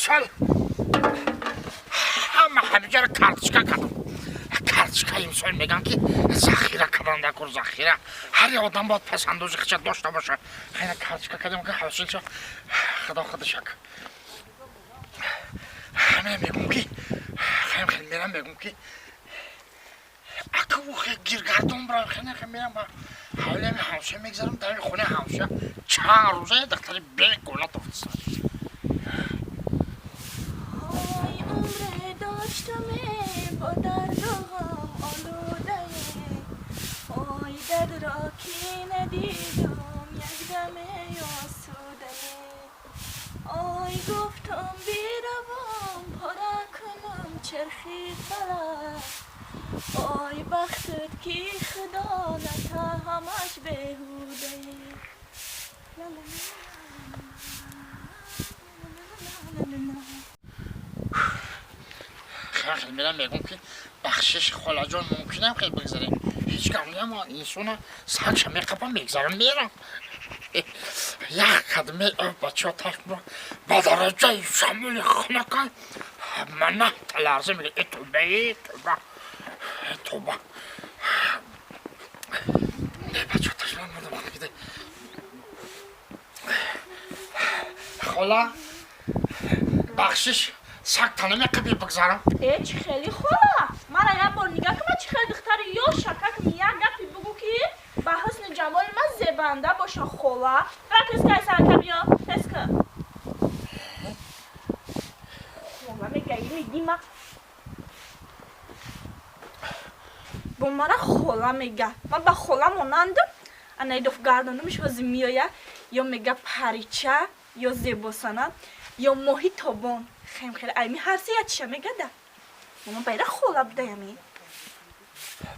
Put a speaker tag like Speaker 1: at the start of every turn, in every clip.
Speaker 1: Имсол ҳама ҳамиҷаро карточка кардам. Карточка имсол мегӯям, ки захира кардан дар кор, захира. Ҳар як одам бояд пасандози хича дошта бошад. Хайна карточка кардем, ки ҳосил шо, худо худашак. Ҳамина мегӯм, ки хаем хел мерам, мегӯм, ки аку гиргардон бирам. Хеле хел мерам, ба ҳавлиами ҳамсоя мегзарам. Дар хонаи ҳамсоя чанд рӯза духтари бегона тофтиста.
Speaker 2: Ой, умре доштаме бо дарду ғам олудае, ой, дардро ки надидам як даме осудае. Ой, гуфтам биравам, пора кунам чархи фалак. Ой, бахтат ки худо ната, ҳамаш беҳудае. Ла-ла-ла-ла-ла-ла-ла-ла.
Speaker 1: Хеле хел мерам, мегӯм, ки бахшиш, холаҷон, мумкинам хел бигзарем? Ҳеҷ гап нема, инсона сагша меқапам, мегзарам, мерам. Як кадме бачаҳо ташма ба дараҷаи шамоли хунакай мана таларза мега. Э, тоба, э, тоба, э, тоба! Не, бачаҳо ташма мурдам. Кида, хола, бахшиш, саг та намеқапи, бигзарам?
Speaker 2: Э, чӣ хели хола? Мара як бор нигаҳ кун, ман чӣ хели духтари ёшакак. Як гапи бугӯ, ки ба ҳусни ҷамоли ман зебанда боша. Хола, ра, тезкай сарака биё, тезка. Хола мегаи, меги ма бо мара хола мега. Ман ба хола монандам? Анаидоф гардонумш ҳози меоя, ё мега парича, ё зебосанам, ё моҳи тобон. Хем хеле айми ҳар се ячиша мегада. Ман байра хола будаями?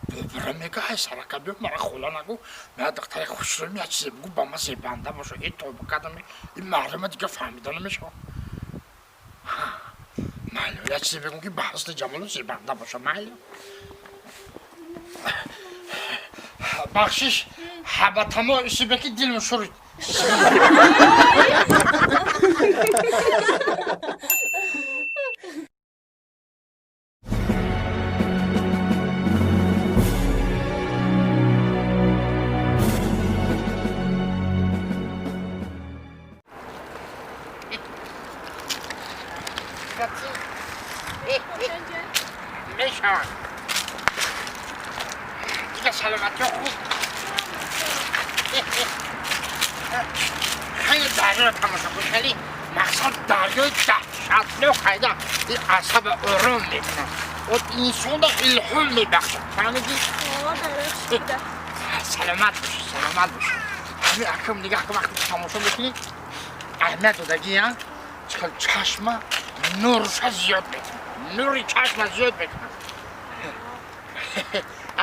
Speaker 1: Бобара мега, ҳай, сарака биё, мара хола нагӯ. Мея духтари хушрӯй, я чизе бугӯ, ба ма зебанда боша. Э, тоба кардам, ин мардума дига фаҳмида намешавад. Майли, я чизе бигӯм, ки ба ҳусни ҷамолу зебанда боша. Майли, бахшиш, ҳабатамо исибе, ки дилм шурид. Мешавад дига. Саломатиё хуб. Хеле дарёро тамошо кун, хеле мақсад дарёи даҳшатнок. Хайда, ин асаба ором мекунад, от инсонро илҳом мебахшад, фаҳмидӣ? Саломат бош, саломат бош. Ҳамин акам нигаҳ кун, вақте ки тамошо мекунӣ, аҳамият додагӣ, чӣ хел чашма нурша зиёд мекунад, нури чашма зиёд мекунад.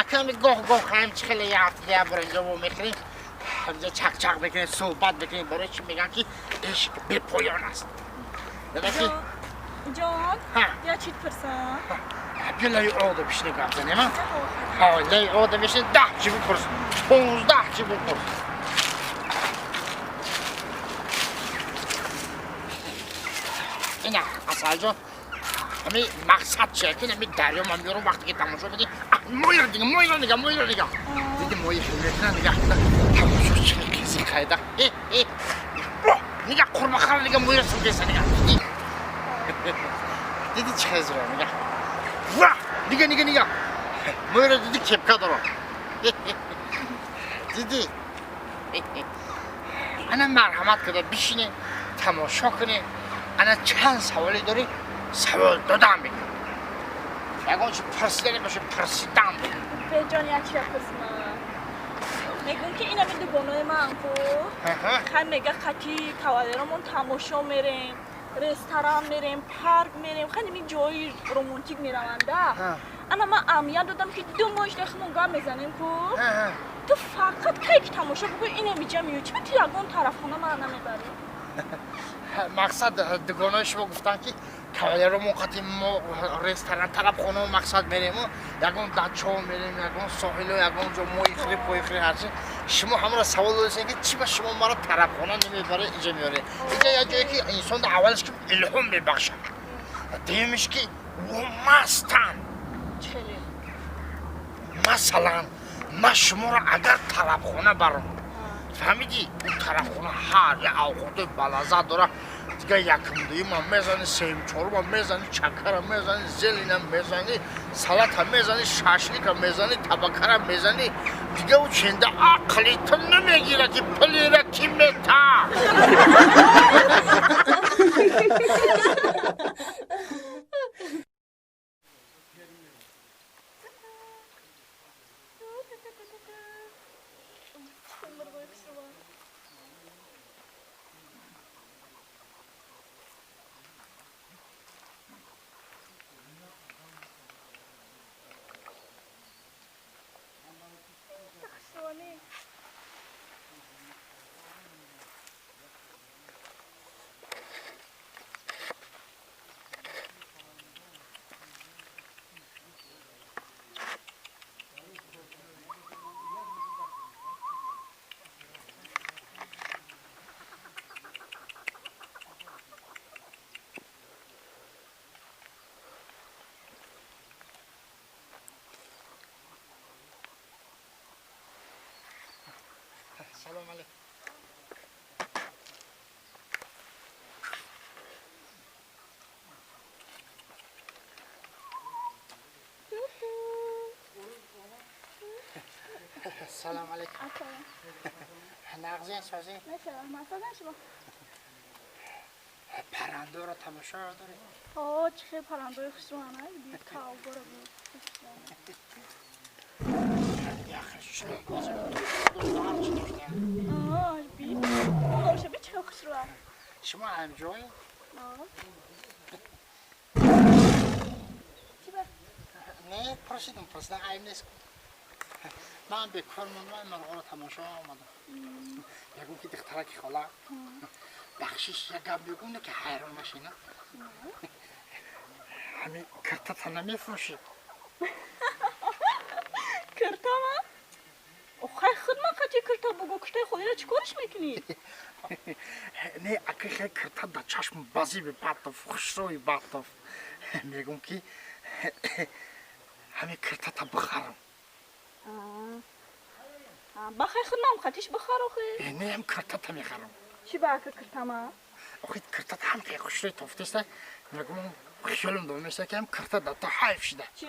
Speaker 1: Аками гоҳ гоҳ ҳам чӣ хеле як бор инҷо во мехӯрем, ҳамҷа чақчақ мекунем, суҳбат мекунем. Барои чӣ мегӯям, ки ишқ бепоён аст.
Speaker 2: Ҷон, я чит пурсам?
Speaker 1: Бیا лаи ода бишне, гап занем. Ҳа, лаи ода бишне, 10 чи бипурс, 15 чи бипурс. Ина, Асалҷон, ҳами мақсад чия, ки ҳами дарё ман меёрам, вақте ки тамошо меди, моира дига, моира дига, моира дига диди, мои хел мекунад. Нигаҳ, тамошо чӣ қизи қайда. Нигаҳ, қурбақара дига, моира силгеса. Нигаҳ, диди, чӣ хезро? Нигаҳ, ва дига, нига, нигаҳ, моира диди, кепка дорам, диди. Ана, марҳамат куда бишине, тамошо кунем. Ана, чанд саволе дорӣ, савол додам бигир. Ягон чи пурсидане боша, пурсидан бигир.
Speaker 2: Беҷон, як чия пурсма. Мегӯм, ки инами дугонои ман ку, хай, мега қати кавалеромон тамошо мерем, ресторан мерем, парк мерем, хай, ними ҷои романтик мераванда. Ана, ман аҳамият додам, ки 2 моҳ дахмон гап мезанем ку, ту фақат кай ки тамошо бикӯ, инамиҷа меёй. Чиба ту ягон тарафхона мана намебарӣ?
Speaker 1: Мақсад, дугонои шумо гуфтанд, ки кавалеромон қати мо ресторан, тарабхонао мақсад мерему, ягон дачо мерем, ягон соҳило, ягон ҷо моихӯри, поихӯри, ҳарчи. Шумо ҳамро савол додед, ки чӣ ба шумо маро тарабхона намебаред, инҷа меоред. Инҷа як ҷое ки инсон аввалаш ки илҳом мебахшад, дуюмиш ки ӯ мастан. Масалан, ман шуморо агар тарабхона барам, фаҳмидӣ, ӯ тарабхона ҳар як авқотои балаззат дора. Дигар якум дуюмам мезани, сеюм чорумам мезани, чакара мезани, зелина мезани, салата мезани, шашлика мезани, табакара мезани. Дигар ӯ ченда ақли ту намегира, ки пулира ки мета. Салом алейкум. Салом алейкум. Нағзин созӣ? Паррандоро тамошо доред?
Speaker 2: О, чӣ хел паррандои хушрӯ, дид кавбора буд.
Speaker 1: Шумо ҳамҷой? Не, пурсидам, пурсидам, айб нест. Ман бекор мондам, мурғоро тамошо омадам. Ягон ки духтараки хола, бахшиш, як гап мегӯм, не ки ҳайрон нашина. Ҳамин киртата намефурӯшед?
Speaker 2: Киртама? Охай, худ ман қати кирта бугӯ, киртаи холиро чӣ кориш мекунӣ?
Speaker 1: Не, ака, хел кирта да чашм базиби батов, хушрӯи батов. Мегӯм ки ҳамин киртата бихарам.
Speaker 2: Бахай, худ ман қатиш бихар охи.
Speaker 1: Не, ҳам киртата мехарам.
Speaker 2: Чӣ ба ака киртама?
Speaker 1: Охи, киртата ҳам хел хушрӯи тофтеста. Мегӯм, хиёлам доместа ки ҳам кирта да то ҳайф шуда.
Speaker 2: Чӣ?